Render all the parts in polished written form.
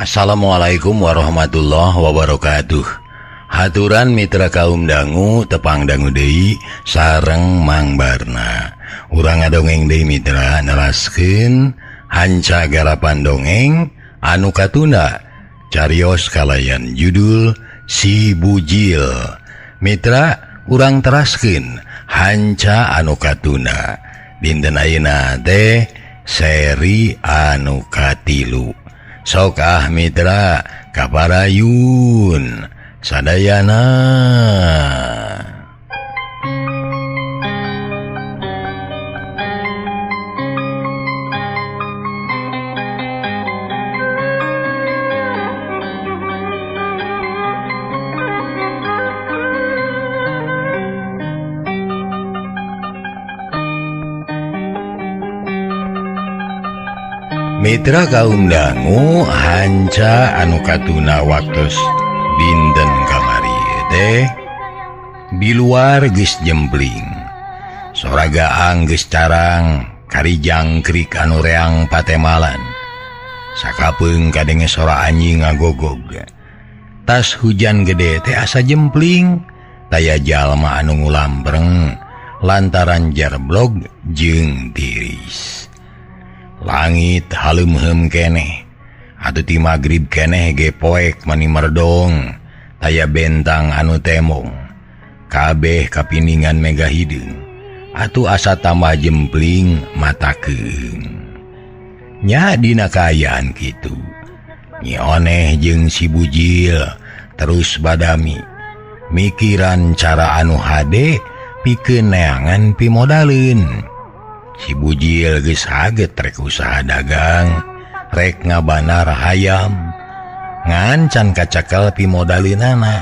Assalamualaikum warahmatullahi wabarakatuh. Haturan mitra kaum dangu tepang dangu deui sareng Mang Barna. Urang ngadongeng deui mitra neraskeun hanca garapan dongeng anu katunda carios kalayan judul Si Bujil. Mitra urang teraskeun hanca anu katunda. Dinten ayeuna teh seri anu katilu. Sok ah mitra kaparayun sadayana. Mitra kaum dangu hanca anu katuna waktos dinten kamari teh di luar geus jempling. Soragaang geus carang kari jangkrik anu reang patemalan. Sakapeung kadenge sora anjing ngagogog. Tas hujan gede teh asa jempling, taya jalma anu ngulambreng lantaran jarblog jeung tiris. Langit haleumeum keneh atuh ti magrib keneh ge poek mani merdong taya bentang anu temong kabeh kapiningan mega hideung atuh asa tambah jempling mata keung nya dina kaayaan kitu Nyi Oneh jeung si Bujil terus badami mikiran cara anu hade pikeun neangan pimodaleun. Si Bujil geus haget rek usaha dagang rek ngabanar hayam ngan can kacakel pimodaleunana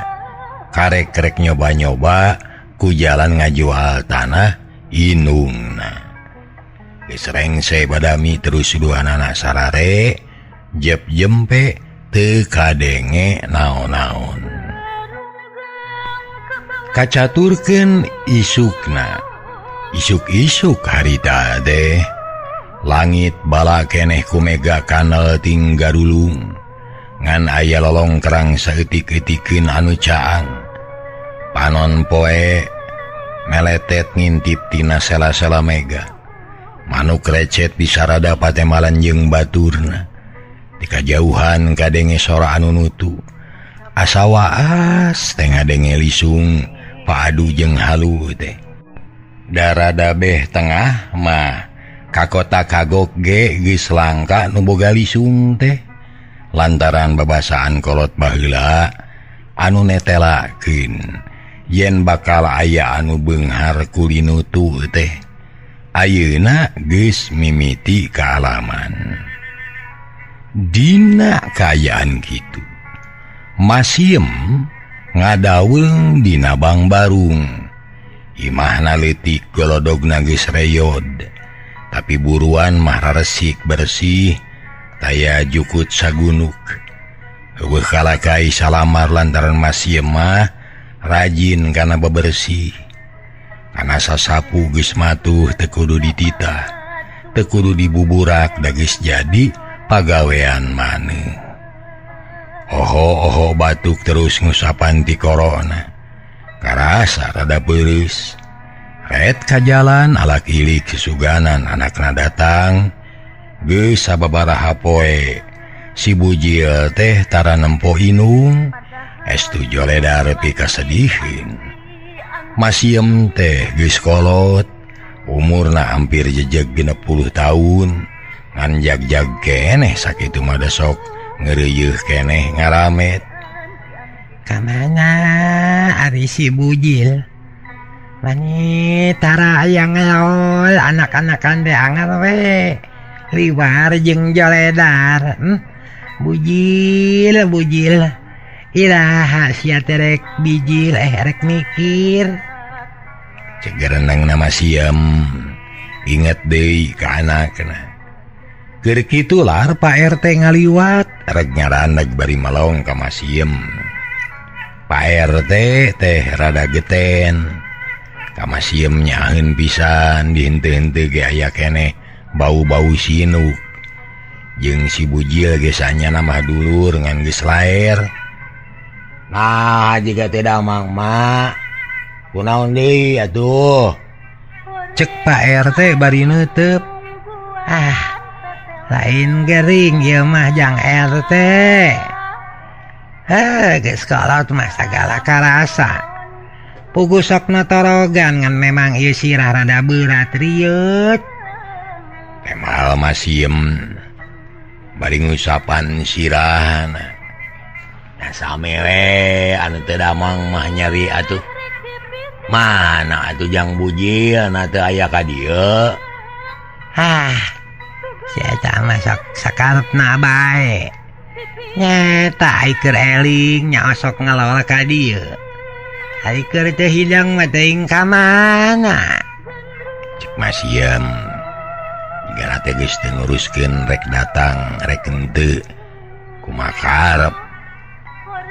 karek rek nyoba-nyoba ku jalan ngajual tanah inungna. Geus rengse badami terus duanana sarare jep jempe teu kadenge naon-naon. Kacaturkeun isukna. Isuk-isuk harita teh langit bala keneh ku mega kanal tinggarulung ngan aya lolongkrang saeutik-eutikeun anu caang. Panon poe meletet ngintip tina sela-sela mega. Manuk recet disarada patemalan jeung baturna. Di kajauhan kadenge sora anu nutu. Asa waas teh ngadenge lisung paadu jeung halu teh. Darada beh tengah mah ka kota kagok ge geus langka nu boga lisung teh lantaran babasaan kolot baheula anu netelakeun yen bakal aya anu beunghar kulinutu teh ayeuna geus mimiti kaalaman. Dina kaayaan kitu Masiem ngadaweung dina Bangbarung. Imahna leutik golodogna geus reyod tapi buruan mah raresik bersih taya jukut sagunuk. Eueuh kalakai salamar lantaran Masiem mah rajin kana bebersih. Kana sasapu geus matuh teu kudu dititah, teu kudu dibuburak da geus jadi pagawean maneh. Oho-oho batuk terus ngusapan ti korona. Karasa rada peureus. Ret ka jalan alak ilik susuganan anakna datang. Geus sababaraha poe si Bujil teh tara nempo inung, estu joledar pikasediheun. Masiem teh geus kolot, umurna hampir jejeg 60 tahun. Ngan jag-jag keneh sakitu mah sok ngeureuyeeh keneh ngaramet. Kamana ari si Bujil? Mani tara aya ngelol anak-anakan teh angar we. Liwar jeung joledar. Bujil, Bujil. Iraha sia teh rek bijil rek mikir. Cek gerenang na Masiem inget deui ka anakna. Keur kitu lar Pak RT ngaliwat rek nyaraneg bari malong ka Masiem. Pak RT teh rada geten. Ka Masiem nyaheun pisan dihenteu-henteu ge aya keneh bau-bau sinuk. Jeung si Bujil geus anya mah dulur ngan geus laer. Nah jika teu damang mak kunaon deui atuh. Cek Pak RT bari neuteub. Ah lain gering ieu mah jang RT. Heh geus kolot mah sagala karasa. Pugu sok notorogan ngan memang ieu sirah rada berat rieut. Kemal masiem bari ngusapan sirahna. Nah same we anu teu damang mah nyari atuh. Mana atuh jang Bujil na teu aya ka dieu. Hah si eta mah sok sakarepna bae. Nyeta ai keur eling nya osok ngalol ka dieu. Ai keur teu hidang mah teuing ka mana. Cek Masiem jigana teh geus teu nguruskeun rek datang rek henteu kumaha karep.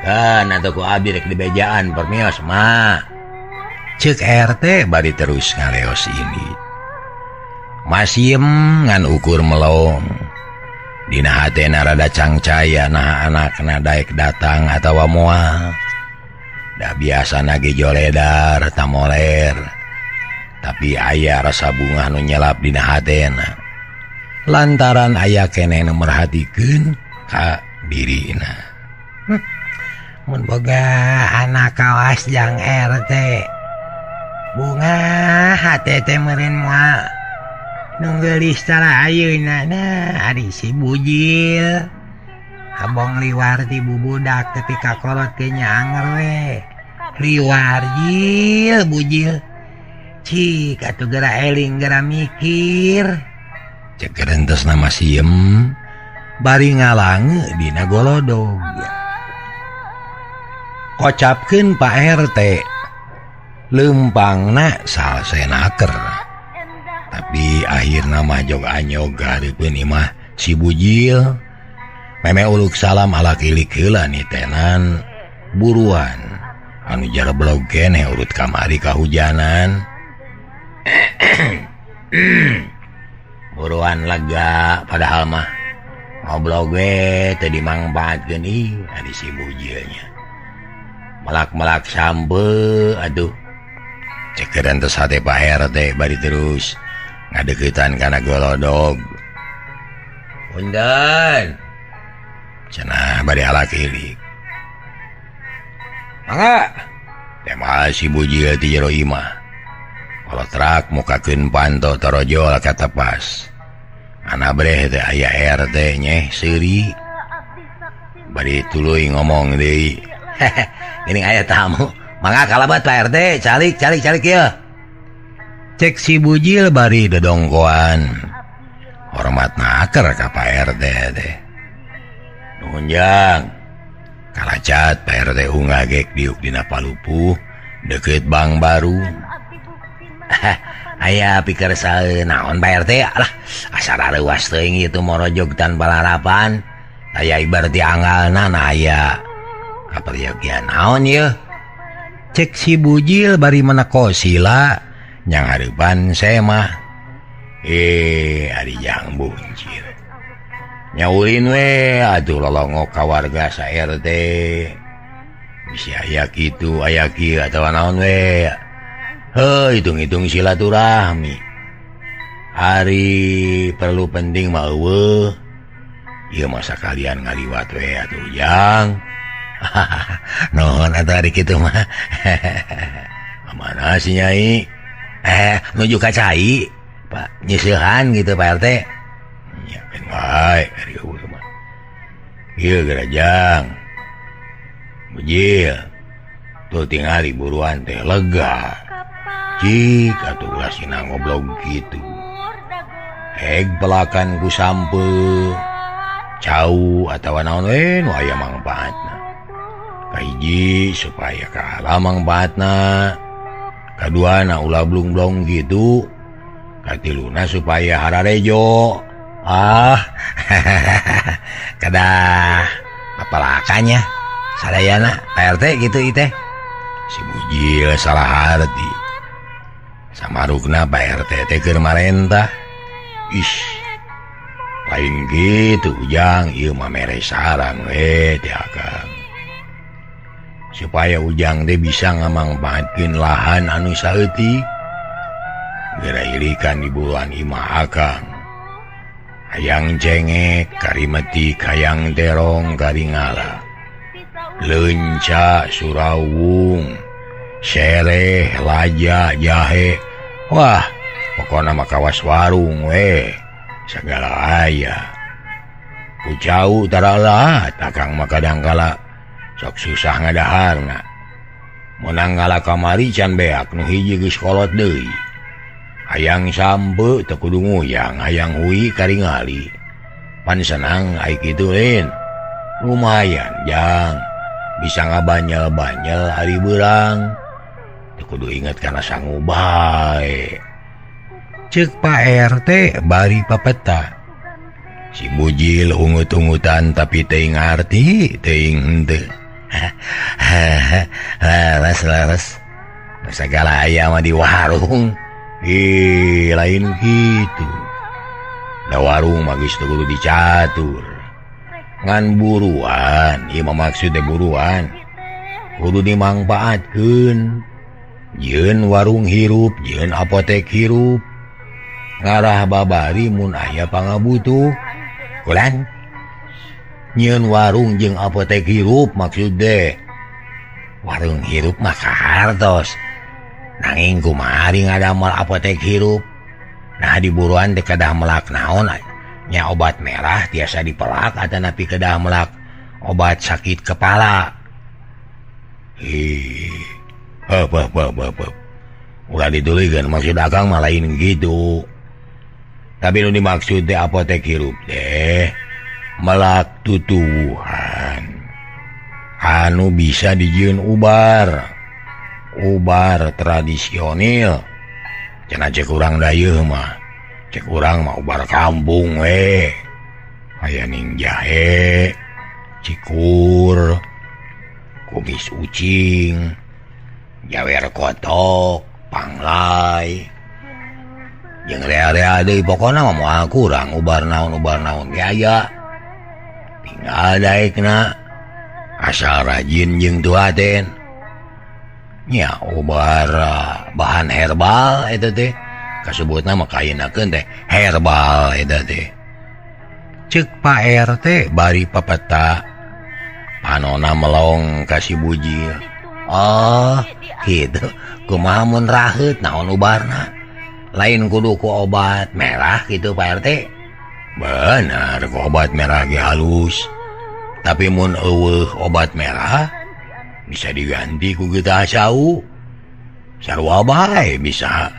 Kan atuh ku abdi rek dibejaan permios mah. Cek RT bari terus ngaleos ini. Masiem ngan ukur melong. Dina hatena rada cangcaya nah anakna daek datang atawa moal. Da biasana ge joledar tamoler. Tapi aya rasa bungah nu nyelap dina hatena. Lantaran aya keneh nu merhatikeun ka dirina. Mun boga anak kawas jang RT. Bunga hate teh meureun moal nunggelis tara ayeuna nah ari si Bujil. Abong liwar ti bubudak tepi ka kolot ge nya anger we. Liwar jil Bujil. Cik atuh geura eling geura mikir. Cek rentesna Masiem bari ngalange dina golodog. Kocapkeun Pak RT leumpangna salsenaker. Tapi akhirna mah jog anyog hareupeun imah si Bujil. Meme uluk salam ala kilik heula nitenan buruan anu jarablog keneh urut kamari kahujanan. Buruan lega padahal mah ngobrol ge teu dimangpaatkeun ih ari si Bujilnya. Melak-melak sampe aduh. Cekeran teh sate Pak RT bari terus ngadeukeutan kana golodog. Punten. Cenah bari alak ilik. Mangga. Teh mah si Bujil ti jero imah. Kolotrak mukakeun panto torojol ka tepas. Ana breh teh aya RT nyeh seuri. Bari tuluy ngomong deui. Geuning aya tamu. Mangga kalabat Pak RT, calik calik calik ieu. Cek si Bujil bari dodongkoan. Hormat naker ka Pak RT teh. Nuhun jang. Kalacat Pak RT unggah gek diuk dina palupuh deukeut bank baru. Aya pikir sae naon Pak RT lah asa rareuwas teuing ieu morojog tanpa larapan. Aya ibar ti anggalna na aya kaperyogian naon ieu. Cek si Bujil bari meneko sila nyang hareupan semah. Ari jang buncir. Nyaulin we atuh lolongok ka warga sa RT. Bisi aya kitu aya kieu atawa naon we. Heuh hitung-hitung silaturahmi. Ari perlu penting mah eueuh. Ieu masa kalian ngaliwat we atuh jang. Nuhun atuh ari kitu mah. Mana si Nyai? Nuju ka cai, Pak. Nyeusehan gitu Pak RT. Nya keun wae ari eueuh mah. Ieu gerajang. Bujil. Tuh tingali buruan teh lega. Cik atuh ulah sina ngoblog kitu. Heg pelakan ku sampe. Cau atawa naon we nu aya mangpaatna. Kahiji supaya kaala mangpaatna. Kaduana ulah blung-blong gitu. Katiluna supaya hararejo. Ah. Kadah apalakannya sadayana Pak RT gitu ieu teh. Si Bujil salah harti. Samarukna Pak RT teh keur marentah. Ih. Lain gitu Ujang, ieu mah mere saran we teh Akang. Supaya Ujang teh bisa ngamangpaatkeun lahan anu saeutik. Geura ilikan di buruan imah Akang. Hayang cengek, karimeti, hayang terong, karingala. Leunca, surawung, sereh, laja, jahe. Wah, pokona mah kawas warung we. Segala aya. Ku cau tarala, Akang mah kadangkala sok susah ngadaharna. Menang ngala kamari can beak nu hiji geus kolot deui. Hayang sampe teu kudu nguyang, hayang hui karingali. Pan senang ai kitu lain. Lumayan jang, bisa ngabanyel-banyel ari beurang. Teu kudu inget kana sangu bae. Ceuk Pak RT bari papeta. Si Bujil ungut-ungutan tapi teuing ngarti, teuing henteu. Leres leres. Segala aya mah di warung. Ih, lain gitu. Da warung mah geus teu kudu dicatur. Ngan buruan, ieu mah maksud teh buruan. Kudu dimangpaatkeun. Jieun warung hirup, jieun apotek hirup. Ngarah babari mun aya pangabutuh. Kulan. Nyieun warung jeung apotek hirup maksud deh. Warung hirup mah kahartos. Nanging kumaha ari ngadamel apotek hirup. Nah di buruan teh kedah melak naon nya obat merah tiasa dipelak atanapi kedah melak obat sakit kepala. Ih, heup heup heup heup. Ulah ditulikeun maksud Akang mah lain gitu. Tapi nu dimaksud teh apotek hirup teh melak tutuwuhan anu bisa dijieun ubar. Ubar tradisional cenah cek urang dayeuh mah, cek urang mah ubar kampung we. Aya ning jahe, cikur, kumis ucing, jawer kotok, panglai. Jeung rea-rea deui pokona mah moal kurang ubar naon ge aya. Tinggal daekna asal rajin jeung tuaten. Nya ubar bahan herbal eta teh kasebutna mah kayenakeun teh herbal eta teh. Ceuk Pak RT bari papeta panona melong ka si Bujil. Oh, kitu. Kumaha mun raheut naon ubarna? Lain kudu ku obat merah gitu Pak RT. Bener, ku obat merah ge halus. Tapi mun eueuh obat merah bisa diganti ku getah cau. Sarua bae bisa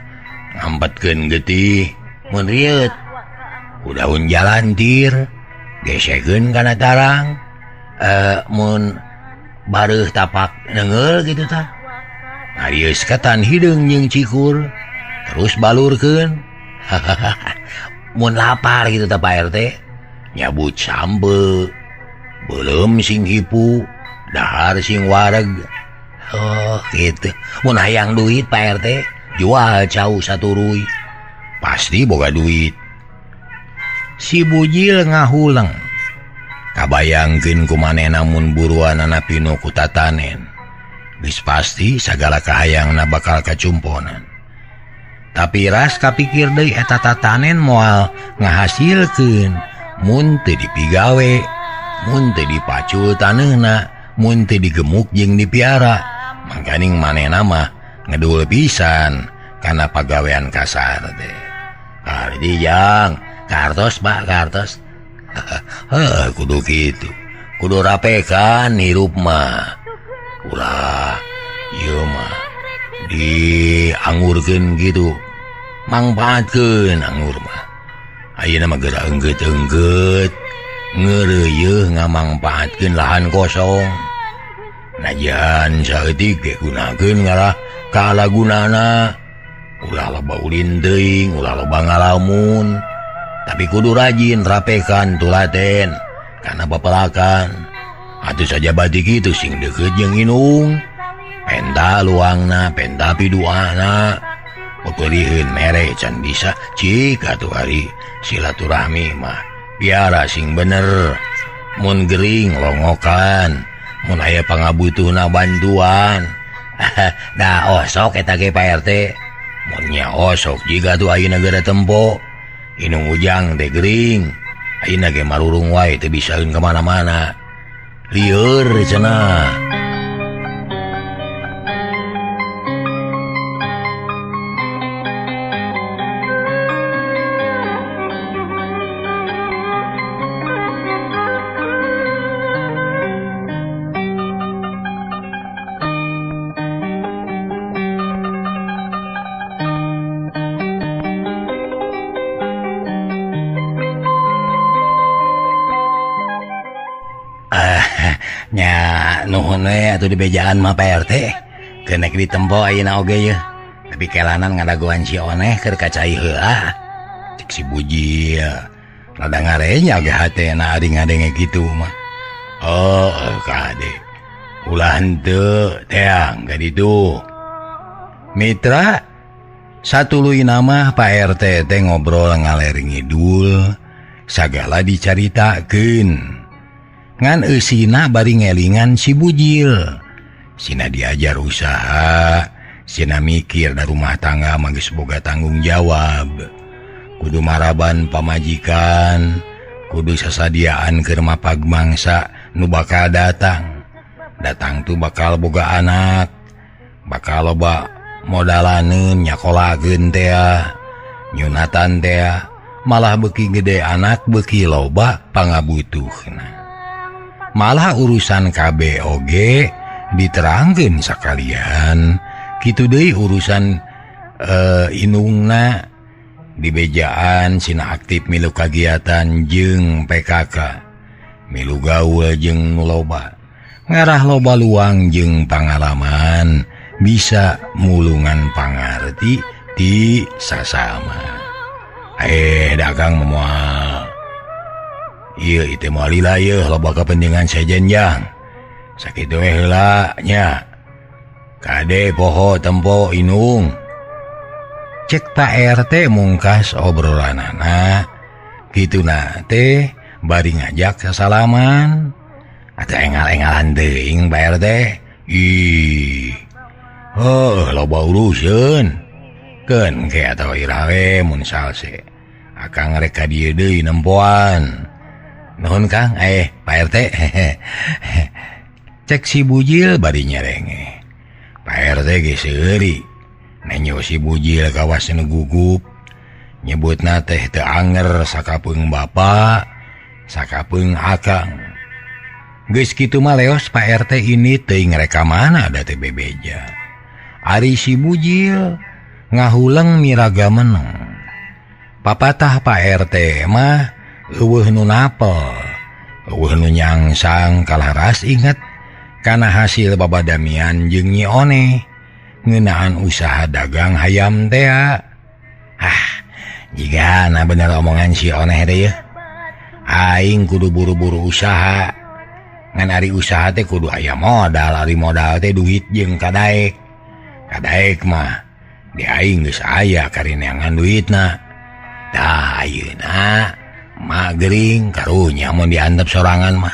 ngampetkeun getih mun rieut. Ku daun jalantir gesekeun kana tarang. Mun bareuh tapak neungeul kitu tah. Ngarius ketan hideung jeung cikur terus balurkeun. Mun lapar kitu tah Pak RT nyabut sambe, beuleum sing hipu, dahar sing wareg. Oh gitu. Mun hayang duit Pak RT jual cau saturuy pasti boga duit. Si Bujil ngahuleng. Kabayangkeun ku manehna mun buruanana pinu ku tatanen. Geus pasti sagala kahayangna bakal kacumponan. Tapi ras kapikir deui eta tatanen moal ngahasilkeun mun teu dipigawe, mun teu dipacul taneuhna, mun teu digemuk jeung dipiara. Mangkaning manehna mah ngedul pisan kana pagawean kasar teh. Kardi jang, kartos Pak, kartos. Heuh, kudu kitu. Kudu rapekan hirup mah. Ulah ieu mah diangurkeun gitu. Mangpaatkeun anggur mah. Ayeuna mah geura enggeut-enggeut ngeureuyeuh ngamangpaatkeun lahan kosong. Najan saeutik ge gunakeun ngalah kalagunana. Ulah loba ulin teuing, ulah loba ngalamun. Tapi kudu rajin rapekan tulaten karena bapelakan. Atuh saja batik itu sing deukeut jeung inung. Penta luangna, penta piduana. Peperiheun mere can bisa cik atuh ari silaturahmi mah Piara sing bener mun gering longokan mun aya pangabutuhna bantuan. Dah osok eta ge Pak RT mun nya osok jiga tuh ayeuna geura tempo Inung Ujang teh gering ayeuna ge marurung wae teu bisaeun ka mana-mana lieur cenah. Nya nuhun we atuh dibejaan mah Pak RT kenek ditempo ayeuna oge yeuh tapi kelanan ngadagoan si Oneh keur ka cai heula cek si Bujil rada ngarenya ge hatena ari ngadenge kitu mah. Oh kade ulah henteu teang ka ditu mitra satuluyna mah Pak RT teh ngobrol ngaler ngidul sagala dicaritakeun ngan eusina bari ngelingan si Bujil. Sina diajar usaha, sina mikir da rumah tangga mah geus boga tanggung jawab. Kudu maraban pamajikan, kudu sasadiaan keur mapag mangsa nu bakal datang. Datang tuh bakal boga anak, bakal loba modalaneun nyakolakeun tea, nyunatan tea, malah beuki gede anak beuki loba pangabutuhna. Malah urusan KBOG diterangkeun sakalian kitu deui urusan inungna dibejaan sina aktif milu kagiatan jeung PKK milu gaul jeung nu loba ngarah loba luang jeung pangalaman bisa mulungan pangarti ti sasama. Dagang moal ieu itu moal lila ieu loba kepentingan sejenjang sakitu we heula nya kade poho tempo inung cek Pak RT mungkas obrolanana kituna teh bari ngajak sasalaman atuh engal-engalan teuing Pak RT. Ih heuh loba uruseun keun ke atawa iraha we mun salse akang rek ka dieu deui nempoan. Nuhun Kang, Pak RT. Cek si Bujil bari nyerenge. Pak RT ge seuri. Nenyo si Bujil kawas nu gugup. Nyebutna teh teu anger sakapeung bapa, sakapeung akang. Geus kitu mah leos Pak RT ini teuing rek ka mana da teh bebeja. Ari si Bujil ngahuleng miraga meneng. Papatah Pak RT mah eueuh nu napel, eueuh nu nyangsang kalaras inget kana hasil babadamian jeung Nyi Oneh ngeunaan usaha dagang hayam tea. Ah, jigana bener omongan si Oneh teh yeuh. Aing kudu buru-buru usaha. Ngan ari usaha teh kudu aya modal, ari modal teh duit jeung kadaek. Kadaek mah di aing geus aya karineangan duitna. Tah ayeuna mak gering karunya mun diantep sorangan mah.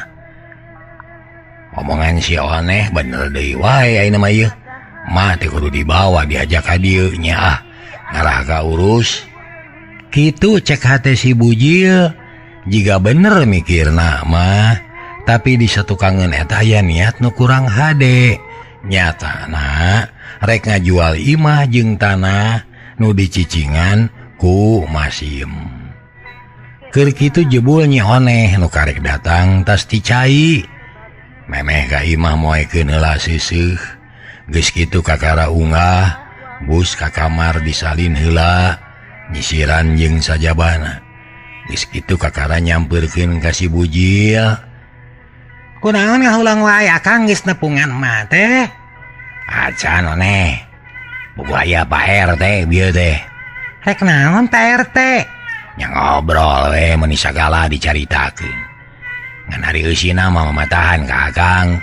Omongan si Oneh bener deui wae ayeuna mah ieu. Mah teh kudu dibawa diajak ka dieu nya ah ngarah ka urus. Kitu cek hate si Bujil jiga bener mikirna mah, tapi di satukangeun eta aya niat nu kurang hade. Nyatana rek ngajual imah jeung tanah nu dicicingan ku Masim. Keur kitu jebul Nyi Oneh nu karek datang tas ti cai. Memeh ka imah moekeun heula seuseuh. Geus kitu kakara unggah, bus ka kamar disalin heula, nyisiran jeung sajabana. Geus kitu kakara nyampeurkeun ka si Bujil. Kunaon ngahulang wae akang geus nepungan mah teh? Acan Oneh. Bogo aya Pak RT bieu teh. Rek naon Pak RT? Nya ngobrol we meuni sagala dicaritakeun. Ngan ari eusina mah mamatahan ka akang.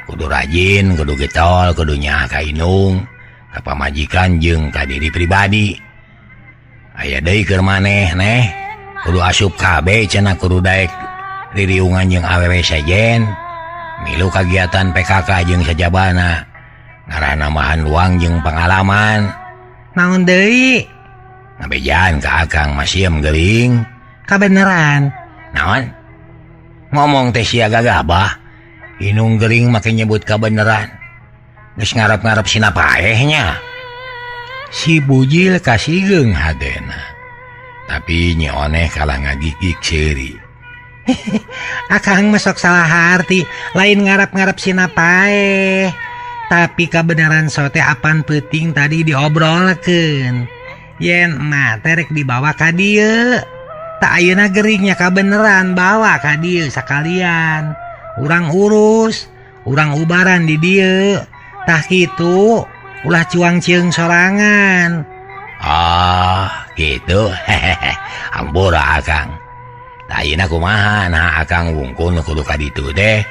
Kudu rajin, kudu getol, kudu nyaah ka inung, ka pamajikan jeung ka diri pribadi. Aya deui keur maneh neh. Kudu asup kabeh cenah kudu daek ririungan jeung awewe sejen. Milu kagiatan PKK jeung sajabana. Ngaranna mahan luang jeung pengalaman. Naon deui? Ngabejaan ka Akang masih gering. Kabeneran. Naon? Ngomong teh sia gagabah. Inung gering make nyebut kabeneran. Geus ngarep-ngarep sina paehnya. Si Bujil kasigeung hadena. Tapi Nyi Oneh kalah ngagigig seuri. Akang mesok salah arti, lain ngarep-ngarep sina paeh. Tapi kebenaran sote apan peuting tadi diobrolkeun. Yen emak teh rek dibawa ka dieu. Tak ayeuna geringnya kabeneran bawa ka dieu sakalian. Urang urus, urang ubaran di dieu. Tah kitu, ulah cuang-cieung sorangan. Ah, gitu. Hehehe. Ampura Akang. Tah ayeuna kumaha? Nah Akang wungkul nu kudu ka ditu teh.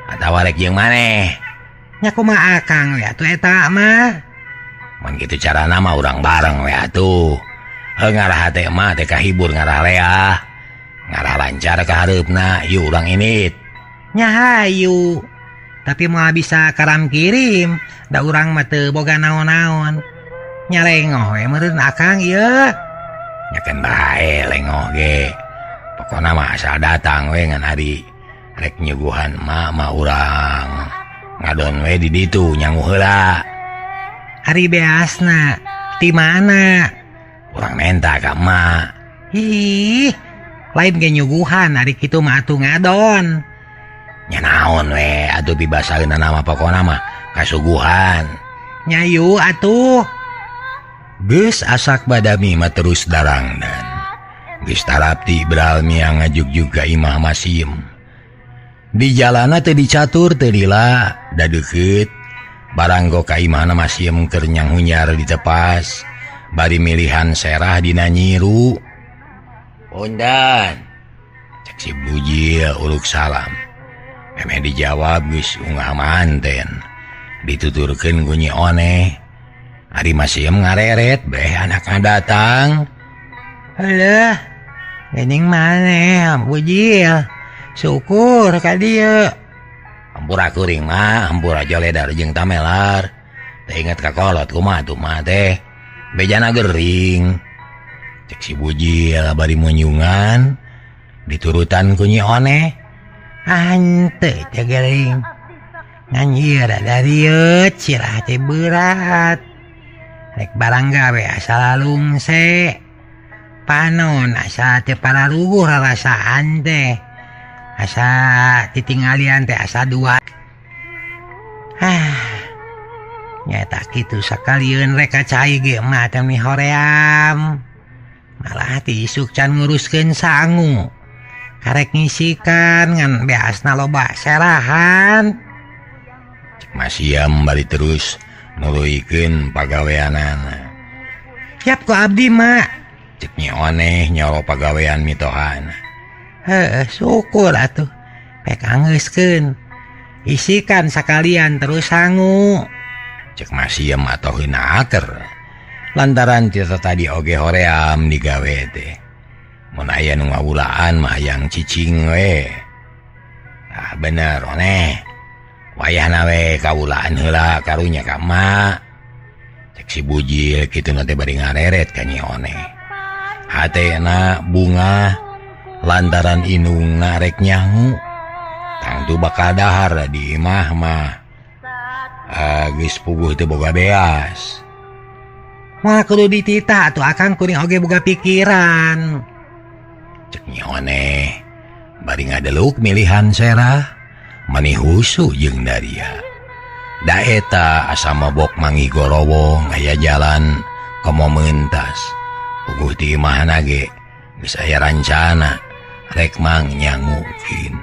Atawa rek jeung maneh? Nya kumaha Akang we atuh eta mah? Mun kitu carana mah urang bareng we atuh. Heuh ngarah hate mah teh kahibur ngarah leah. Ngarah lancar ka hareupna, yuk urang init. Nya hayu. Tapi moal bisa karam kirim, da urang mah teu boga naon-naon. Nya lengoh we meureun Akang ieu. Nya keun bae lengoh ge. Pokona mah asal datang we ngan ari rek nyuguhan emak mah urang ngadon we di ditu nyangu heula. Ari beasna ti mana? Urang menta ka emak. Ih, lain ge nyuguhan ari kitu mah atuh ngadon. Nya naon we atuh pibasaeunna mah pokona mah kasuguhan. Nyayu atuh. Geus asak badami mah terus darangdan. Geus tarapti bral miang ngajugjug ka imah Masim. Di jalana teu dicatur teu lila da deukeut. Baranggo ka imahna Masim keur nyanghunyar ditepas bari milihan serah dina nyiru. Pundan. Cek si Bujil uluk salam. Memeh dijawab geus ungah manten. Dituturkeun ku Nyi Oneh. Ari Masim ngareret beh anakna datang. Heuh, geuning maneh Bujil. Syukur ka dieu. Hampura kuring mah, hampura joledar jeung tamelar. Teu inget ka kolot kumaha atuh mah teh. Bejana gering. Cek si Bujil bari munyungan diturutan ku Nyi Oneh. Hanteu teh gering. Ngan ieu rada rieut sirah teh berat. Rek barang gawe asal lalungse. Panon asa teu pararuguh rarasaan teh. Asa titinggalian teh asa dua. Ah. Nyata kitu sakalieun rek ka cai ge mah teh mihoream. Malah ti isuk can nguruskeun sangu. Karek ngisikan ngan beasna loba serahan. Cek Masiam bari terus nuluykeun pagaweanana. Siap ku abdi mak. Cek Nyi Oneh nyoro pagawean mitohana. Heuh, syukur atuh. Pek angeuskeun. Isikan sakalian terus sangu. Cek Masiam atoheun aker. Lantaran tita tadi oge hoream digawe teh. Mun aya nu ngawulaan mah hayang cicing we. Ah bener Oneh. Wayahna we kawulaan heula karunya ka emak. Cek si Bujil kitu teh bari ngareret ka Nyi Oneh. Hatena bunga lantaran inungna rek nyangu. Tangtu bakal dahar di imah mah. Geus puguh teu boga beas. Moal kudu dititah atuh Akang kuring oge boga pikiran. Cek Nyi Oneh bari ngadeluk milihan serah mani husu jeung daria. Da eta asa mabok mangi gorowong aya jalan komo mentas. Puguh ti imahna ge geus aya rancana rek mang nyangukin.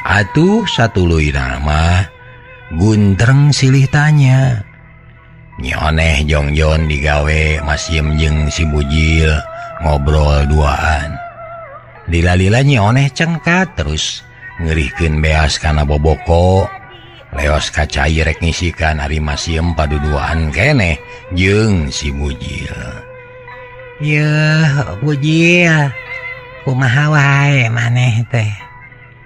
Atuh satuluyna mah guntreng silih tanya. Nyi Oneh jongjon digawe Masim jeung si Bujil ngobrol duaan. Lila-lila Nyi Oneh cengkat terus ngerihkeun beas kana boboko. Leos ka cai rek ngisikan ari Masim paduduaan keneh jeung si Bujil. Yeuh, Bujil. Kumaha wae maneh teh.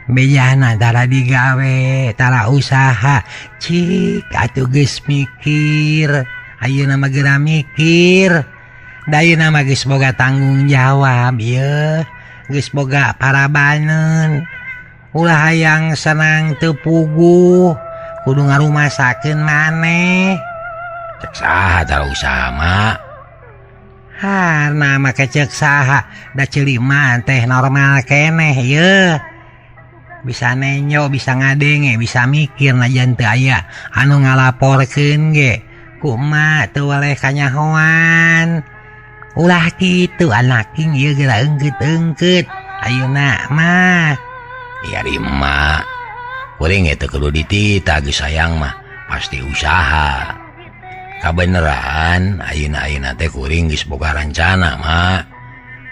Bejana tara digawe, tara usaha. Cik atuh geus mikir. Ayeuna mah geura mikir. Da ayeuna mah geus boga tanggung jawab ieu. Geus boga parabaneun. Ulah hayang senang teu puguh. Kudu ngarumasakeun maneh. Cek saha tara usaha mah? Harna mah kecek saha da ceuli mah teh normal keneh ieu. Bisa nenyo, bisa ngadenge, bisa mikir najan teu aya anu ngalaporkeun ge. Ku emak teu weleh kanyahoan. Ulah kitu anak king ieu geura eungkeut-eungkeut. Ayeuna mah ieu ari emak. Kuring ge teu kudu dititah geus sayang mah pasti usaha. Kabeneran ayeuna-ayeuna teh kuring geus boga rancana mah.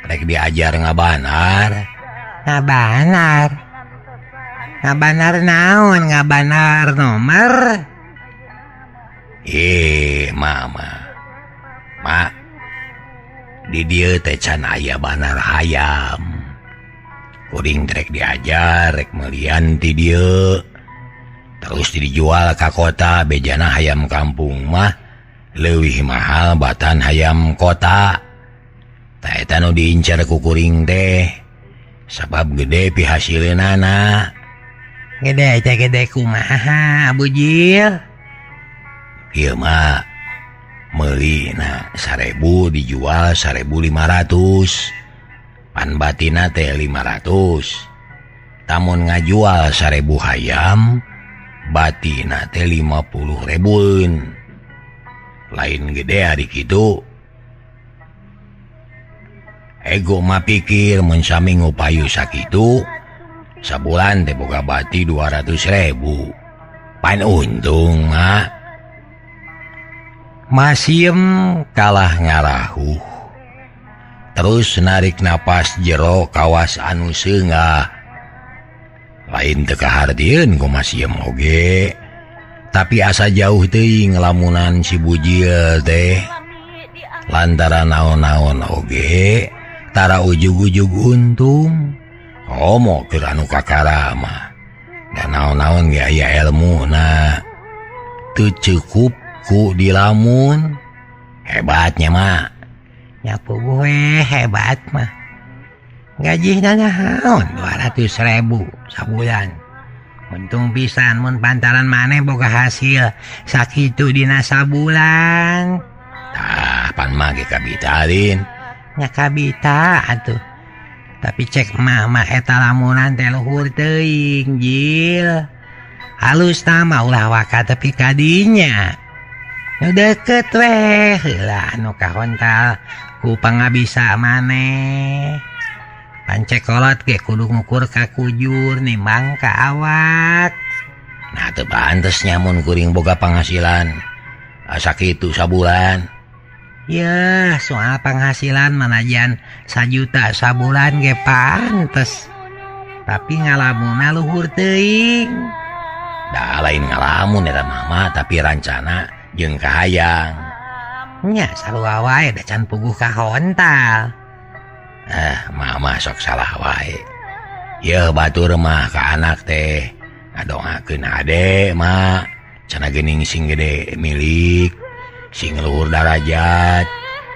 Rek diajar ngabanar. Ngabanar. Ngabanar naon? Ngabanar nomor? Mama. Mak. Di dieu teh can aya banar hayam. Kuring rek diajar rek melian ti dieu. Terus dijual ka kota bejana hayam kampung mah leuwih mahal batan hayam kota. Ta eta nu diincar ku kuring teh. Sabab gede pihasileunana. Gede teh gede kumaha Bujil? Ieu mah meulina 1000 dijual 1500. Pan batina teh 500. Tamun ngajual 1000 hayam batina teh 50 ribuan. Lain gede hari kitu. Ego mah pikir mun sami ngupayu sakitu sabulan teh boga bati 200.000. Pan untung mah. Masiem kalah ngarahuh. Terus narik napas jero kawas anu seungah. Lain teu kahartieun ku Masiem oge. Tapi asa jauh teuing lamunan si Bujil teh. Lantaran naon-naon oge tara ujug-ujug untung. Komo keur anu kakara mah. Da naon-naon ge aya elmuna. Teu cukup ku dilamun. Hebatnya mah. Nyapu gue hebat mah. Gajihna naon 200.000 sabulan. Untung pisan mun pantaran maneh boga hasil sakitu dina sabulan. Tah pan mah ge kabitalin. Nya kabita atuh. Tapi cek mama eta lamunan teh luhur teuing Jil. Halus tah mah ulah waka tepi ka dinya. Nu deket weh heula anu kahontal ku pangabisa maneh. Pancek kolot ge kudu ngukur ka kujur nimbang ka awak. Nah teu pantes nya mun kuring boga panghasilan asa kitu sabulan. Yeuh, soal penghasilan manajan 1 juta sabulan ge pantes. Tapi ngalamuna luhur teuing. Da lain ngalamun eta mama tapi rancana jeung kahayang. Nya sarua wae da can puguh ka hontal. Mama sok salah wae. Yeuh batur mah ka anak teh ngadongakeun ade mak. Cenah geuning sing gede milik, sing luhur darajat,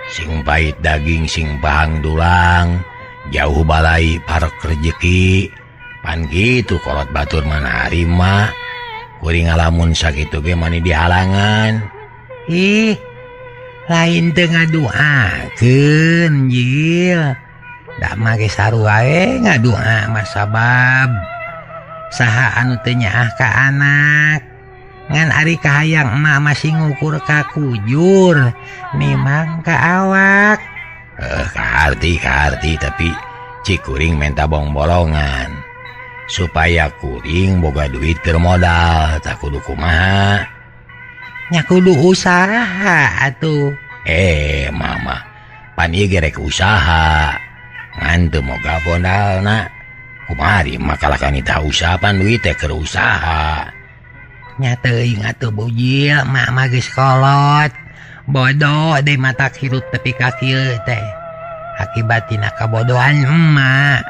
sing pahit daging, sing pahang tulang, jauh balai parek rejeki. Pan kitu kolot batur mana ari mah. Kuring ngalamun sakitu ge mani dihalangan. Ih, lain teu ngaduakeun Jil. Da mah ge sarua we ngadua mah sabab saha anu teu nyaah ka anak. Ngan ari kahayang emak masih ngukur ka kujur nimang ka awak. Kaharti tapi cik kuring menta bong-bolongan supaya kuring boga duit keur modal tak kudu kumaha. Nya kudu usaha atuh. Mama pan ieu ge rek usaha ngan teu moga modalna. Kumaha di mah kalakan ita usaha pan duit teh keur usaha. Nya teuing atuh Bujil, mak mah geus kolot. Bodoh deui mata hirup tepi ka kieu teh. Akibat tina kabodohan emak.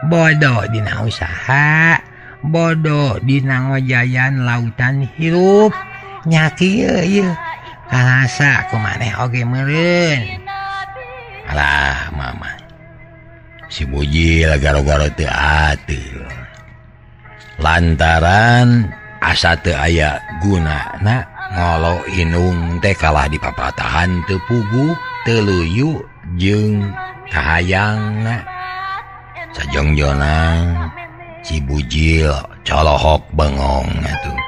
Bodoh dina usaha, bodoh dina ngojayan lautan hirup. Nya kieu ieu. Karasa ku maneh oge meureun. Alah mama. Si Bujil garo-garo teu ateul. Lantaran asa teu aya gunana ngolo inung teh kalah dipapatahan teu puguh, teu leuyu jeung kahayangna. Sajongjonang si Bujil colohok bengong atuh.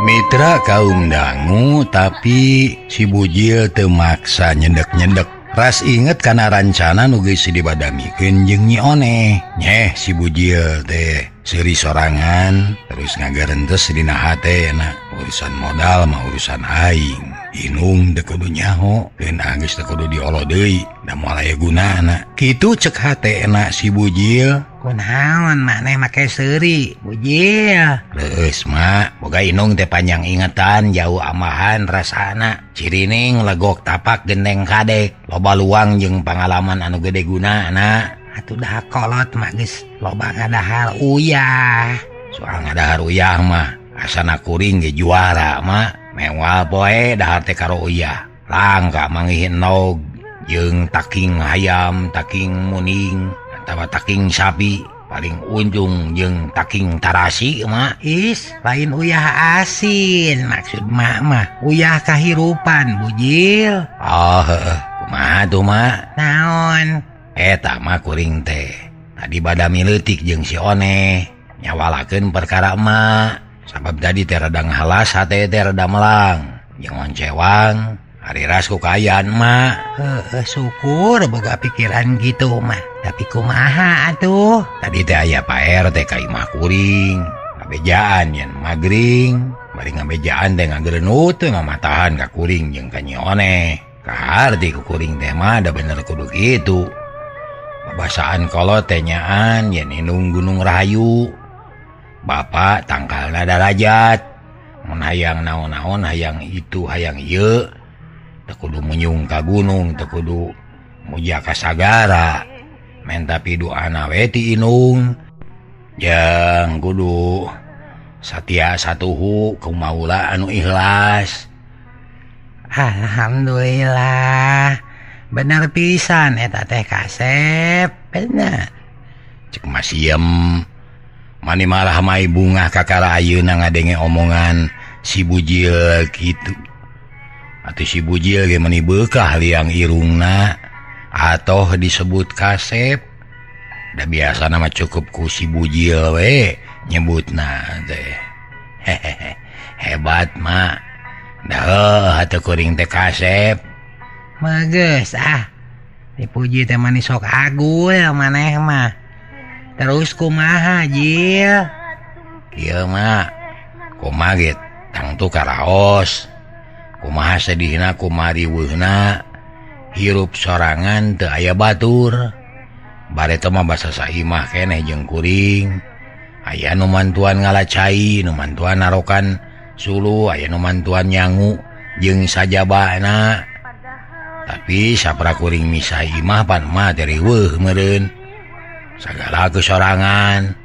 Mitra kaum dangu tapi si Bujil teu maksa nyendek-nyendek. Ras inget kana rancana nu geus dibadamikeun jeung Nyi Oneh. Nyeh si Bujil teh seuri sorangan terus ngagarentes dina hatena. Urusan modal mah urusan aing. Inung teu kudu nyaho, deun geus teu kudu diolo deui, da moal aya gunana. Kitu cek hatena si Bujil. Kunaon maneh make seuri, Bujil? Leueus mak, boga inung teh panjang ingetan, jauh amahan rasana. Cirining legok tapak gendeng kadek, loba luang jeung pangalaman anu gede gunana. Atuh dah kolot mah geus loba ngadahar uyah. Soal ngadahar uyah mah asana kuring ge juara mak. Mewah poe dahar teh karo uyah. Langka mangihin nog jeung taking hayam, taking muning, atawa taking sapi, paling untung jeung taking tarasi mak. Is, lain uyah asin maksud mak mah, uyah kahirupan Bujil. Oh heueuh, kumaha tuh mak? Naon? Eta mah kuring teh tadi badami leutik jeung si Oneh nyawalakeun perkara emak. Sabab tadi teh rada ngahalas hate teh rada melang jeung oncewang ari ras ku kaayaan emak. Heueuh, syukur boga pikiran gitu mah. Tapi kumaha atuh? Tadi teh aya Pak RT ka imah kuring, ngabejaan yen magring, bari ngabejaan teh ngagerenut teh ngamatahan ka kuring jeung ka Nyi Oneh. Kaharti ku kuring teh mah da bener kudu kitu. Babasaan kolot teh nyaan yen indung Gunung Rahayu. Bapak tangkalna darajat. Mun hayang naon-naon hayang itu hayang ieu teu kudu munyung ka gunung, teu kudu muja ka sagara. Menta piduana we ti inung. Jeung kudu satia satuhu ku maula anu ikhlas. Alhamdulillah. Bener pisan eta teh kasep, bener. Cek masiem mani malah mai bungah kakara ayeuna ngadenge omongan si Bujil kitu. Atuh si Bujil ge meni beukah liang irungna atoh disebut kasep. Da biasana mah cukup ku si Bujil we nyebutna teh. Hehehe, hebat mak. Dah heuh atuh kuring teh kasep. Mageus ah. Dipuji teh mani sok agul maneh mah. Terus kumaha Jil? Kieu mah kumaha ge tangtu karaos. Kumaha sedihna kumaha riweuhna hirup sorangan teu aya batur. Bareto mah basa saimah keneh jeung kuring. Aya nu mantuan ngalacai, nu mantuan narokan suluh, aya nu mantuan nyangu jeung sajabana. Tapi sapra kuring misah imah pan mah teh riweuh meureun. Sagala kesorangan,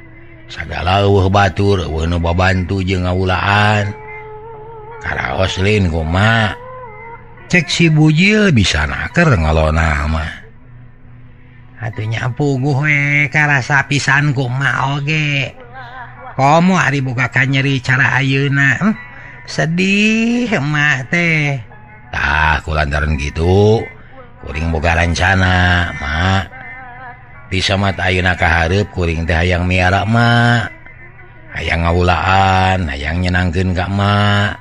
sagala eueuh batur, eueuh nu babantu jeung ngawulaan. Karaos lin kumaha? Cek si Bujil bisa naker ngolona mah. Atuh nya puguh we karasa pisan kumaha oge. Komo ari boga kanyeri cara ayeuna. Sedih emak teh. Tah kulantaran kitu kuring boga rencana, mak. Disamat ayeuna kahareup kuring teh hayang miara mak. Hayang ngawulaan, hayang nyenangkeun ka emak.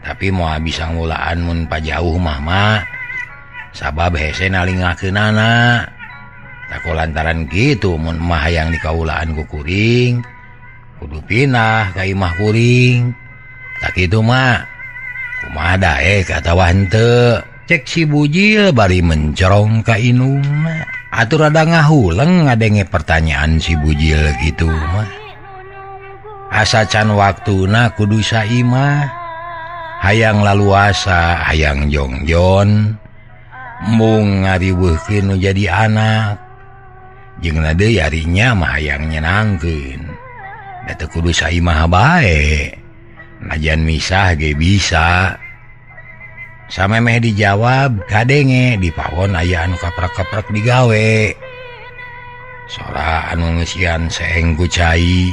Tapi moal bisa ngulaan mun pajauh mah mak. Sabab hese nalingakeunana. Tako lantaran kitu mun mah hayang dikaulaan ku kuring kudu pindah ka imah kuring. Tak kitu mah kumaha daek atawa henteu. Cek si Bujil bari mencerong ka inungna. Atur rada ngahuleng ngadenge pertanyaan si Bujil gitu mah. Asa can waktuna kudu saimah. Hayang laluasa, hayang jongjon. Mung ngariweuhkeun nu jadi anak. Jeung deui arinya mah hayang nyenangkeun. Da teu kudu saimah bae. Najan misah ge bisa. Samemeh dijawab kadenge di pawon aya anu kaprak-kaprak digawe. Sora anu ngeusian seeng ku cai,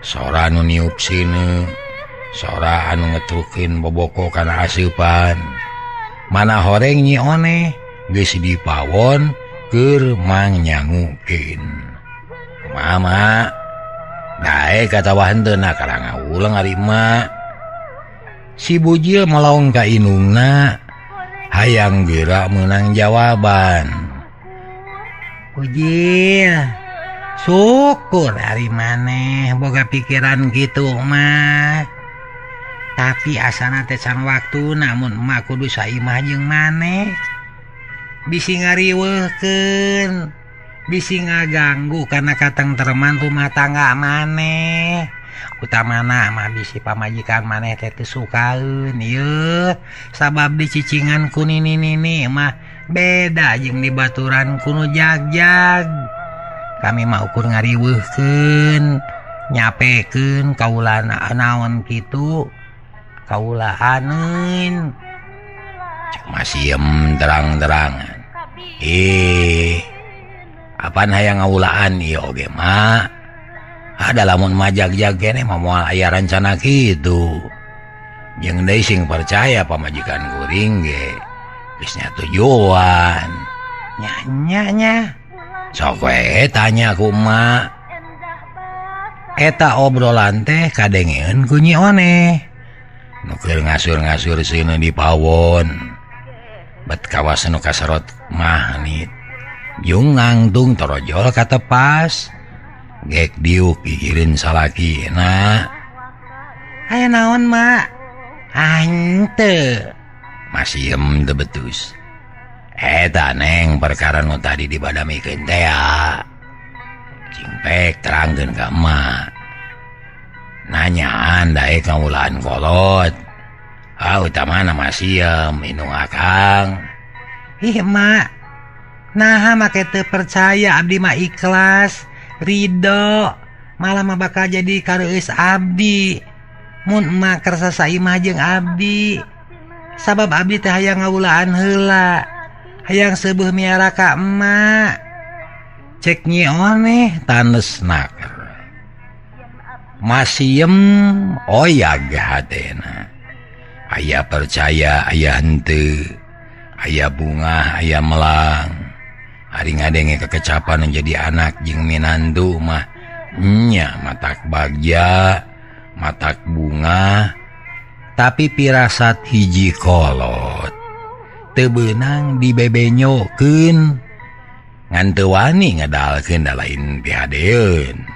sora anu niup sine, sora anu ngetrukeun boboko kana aseupan. Mana horeng Nyi Oneh geus di pawon keur mangnyangukeun. Kumaha mak? Daek atawa henteu na karang ngawulang ari emak. Si Bujil melaung ka inungna hayang geura meunang jawaban. Bujil, syukur ari maneh boga pikiran kitu mah. Tapi asana teh can waktuna mun emak kudu saimah jeung maneh. Bisi ngariweuhkeun, bisi ngaganggu kana katengtreman rumah tangga maneh. Utamana mah bisi pamajikan maneh teh teu sukaeun ieu sabab dicicingan ku nini-nini mah beda jeung dibaturan ku nu jagjag. Kami mah ukur ngariweuhkeun, nyapekeun kaulana naon kitu, kaulaaneun. Cek masiem terang-terangan. Apaan hayang ngaulaan ieu oge mah? Ada lamun majag-jag keneh mah moal aya rencana kitu. Jeung deui sing percaya pamajikan kuring ge geus nya tujuan. Nya nya. Sok we tanya ku emak. Eta obrolan teh kadengeun ku Nyi Oneh. Nu keur ngasur-ngasur seuneu di pawon. Bet kawas nu kaserot mahnit. Jeung ngangtung torojol katepas. Gek diuk gigireun salakina. Aya naon mak? Henteu. Masiem teu betus. Eta neng perkara nu tadi dibadamikeun teh ya. Cingpek terangkeun ka emak. Nanyaan daek ngaulaan kolot. Ah utamana masiem indung akang. Ih mak, naha make teu percaya abdi mah ikhlas. Ridho malah mah bakal jadi kareueus abdi mun emak kersa saimah jeung abdi sabab abdi teh hayang ngawulaan heula hayang seubeuh miara ka emak. Cek Nyi Oneh tanes naker. Masiem oyag hatena. Aya percaya aya henteu, aya bungah aya melang. Ari ngadenge kekecapan jadi anak jeung minantu mah nya matak bagja, matak bunga, tapi pirasat hiji kolot teu beunang dibebenyokeun ngan teu wani ngedalkeun da lain pihadeun.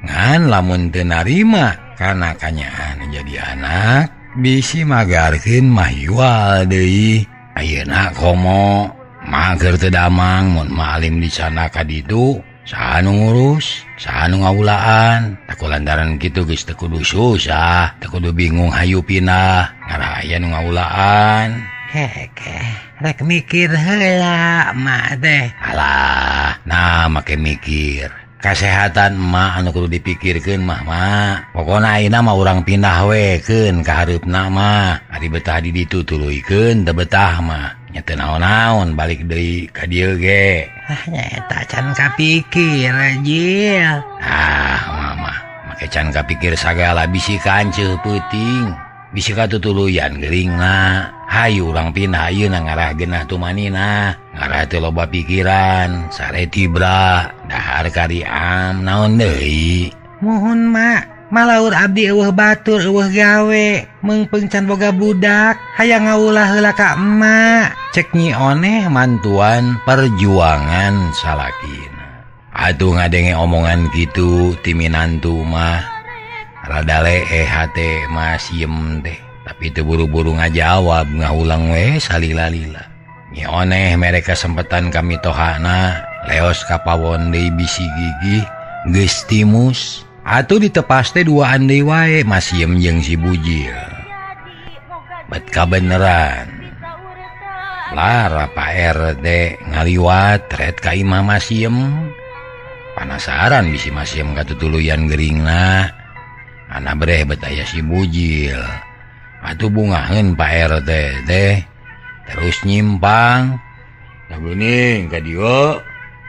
Ngan lamun teu narima kana kanyaan jadi anak bisi magarkeun mah hiwal deui. Ayeuna komo mager teu damang mun malim di sana ka ditu saha nu ngurus, saha nu ngawulaan. Taku lantaran kitu geus teu kudu susah, teu kudu bingung hayu pindah, ngarah aya nu ngawulaan. Heke, rek mikir heula emak teh. Alah, nah make mikir. Kasehatan emak anu kudu dipikirkeun mah mak. Pokona ayeuna mah urang pindah we keun ka hareupna mah. Ari betah di ditu tuluykeun teu betah mah. Nya teu naon-naon balik deui ka dieu ge. Ah nyaeta can kapikir Jil. Ah mama, make can kapikir sagala bisi kanceuh peuting. Bisi katutuluyan geuringna. Hayu urang pindah ayeuna ngarah geunah tumanina. Ngarah teu loba pikiran, sare tibra, dahar kariam naon deui. Muhun mak, malaur abdi eueuh batur eueuh gawe, meungpeung can boga budak, hayang ngaulah heula ka emak. Cek Nyi Oneh mantuan perjuangan salakina. Aduh ngadenge omongan gitu ti minantu mah rada leeh hate Masiem teh, tapi teu buru-buru ngajawab ngahulang we salila-lila. Nyi Oneh mere kasempetan ka mitohana leos ka pawon deui bisi gigih geus timus. Atuh ditepas teh duaan deui wae Masiem jeung si Bujil. Bet kabeneran Lara Pak RT ngaliwat ret ka imah Masiem. Panasaran bisi Masiem katutuluyan geringna. Ana breh bet aya si Bujil. Atuh bungaheun Pak RT teh terus nyimpang. Da geuning ka dieu.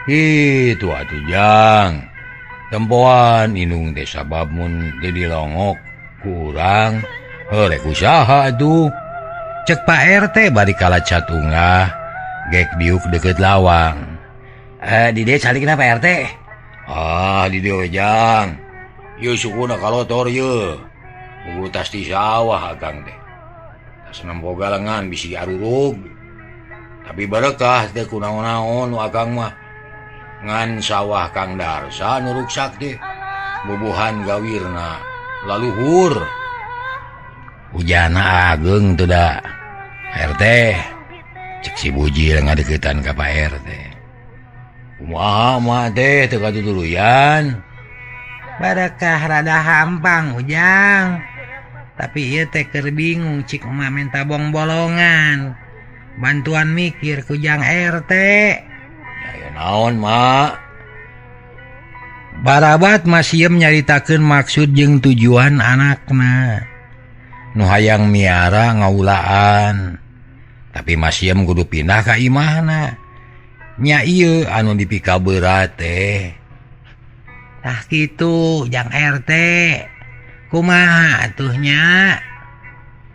Kitu atuh jang. Tempoan indung teh sabab mun teu dilongok ku urang. Heuh rek usaha atuh. Cek Pak RT bari kala catungah gek diuk deket lawang. Di dieu salikna Pak RT. Ah di dieu jang. Ieu sukuna kalotor ieu. Buku tas di sawah akang teh. Tas nempo galengan bisi arurug. Tapi barekah teh kunaon-naon nu akang mah. Ngan sawah Kang Darsa nu ruksak teh. Bubuhan gawirna laluhur. Ujana ageng tuh da RT. Cek si Bujil ngadeukeutan ka Pak RT. Kumaha mah teh teu katutuluyan. Barekah rada hampang Ujang. Tapi ieu teh keur bingung cik emak minta bong-bolongan. Bantuan mikir ku Jang RT. Ya naon mak? Barabat Masiem nyaritakeun maksud jeung tujuan anakna. Nu hayang miara ngaulaan. Tapi Masiem kudu pindah ka imahna. Nya ieu anu dipikaberat teh. Tah kitu Jang RT. Kumaha atuh nya?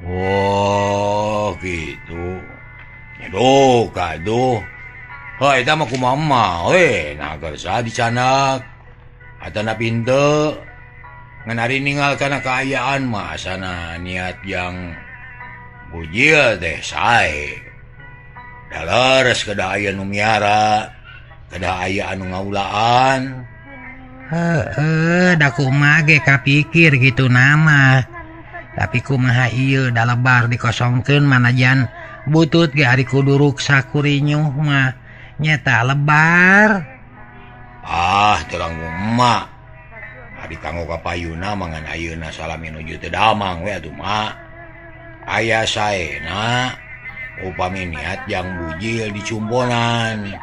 Oh, gitu. Aduh, kaduh. Heuh eta mah kumaha mah we, nah kersa dicanak. Atana pinte. Ngan ari ninggal kana kaayaan mah asana niat yang Bujil teh sae. Da leres kedah aya nu miara, kedah aya anu ngaulaan. Heeh, da kumaha ge kapikir gitu nama. Tapi kumaha ieu da lebar dikosongkeun manajan butut ge ari kudu ruksak kurinyuh mah nyeta lebar. Ah, terang emak. Ari kanggo ka payuna mangan ayeuna salami nuju teu damang we atuh mak. Aya saena upami niat jang Bujil dicumponan.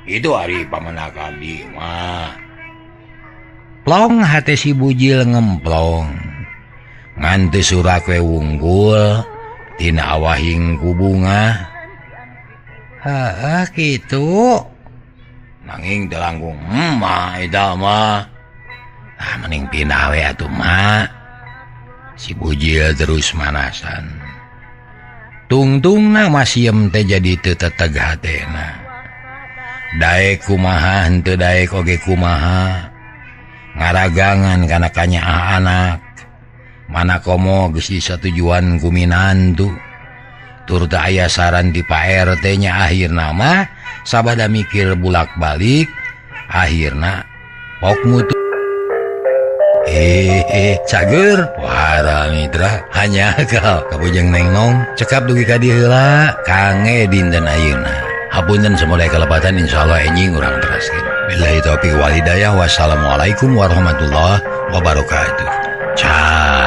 Itu ari pamenak abdi mah. Plong hate si Bujil ngemplong. Ngan teu surak we wunggul tina awahing ku bunga. Heeh kitu. Nanging teu langkung emak eta mah. Ah mending pindah we atuh mak. Si Bujil terus manasan. Tungtungna Masiem teh jadi teu teteg hatena. Daek kumaha henteu daek oge kumaha. Ngaragangan kana kanyaah anak. Mana komo geus disatujuan ku minantu. Tur teu aya saran ti Pak RT nya akhirna mah sabada mikir bulak-balik akhirna pok mutu. Cager wara mitra hanya kal kabujeng neng nong cekap dugi ka dieu heula kange dinten ayeuna. Hapunten samudaya kalepatan insyaallah enjing urang teraskeun. Billahi taufik wal hidayah. Wassalamualaikum warahmatullahi wabarakatuh. Ciao.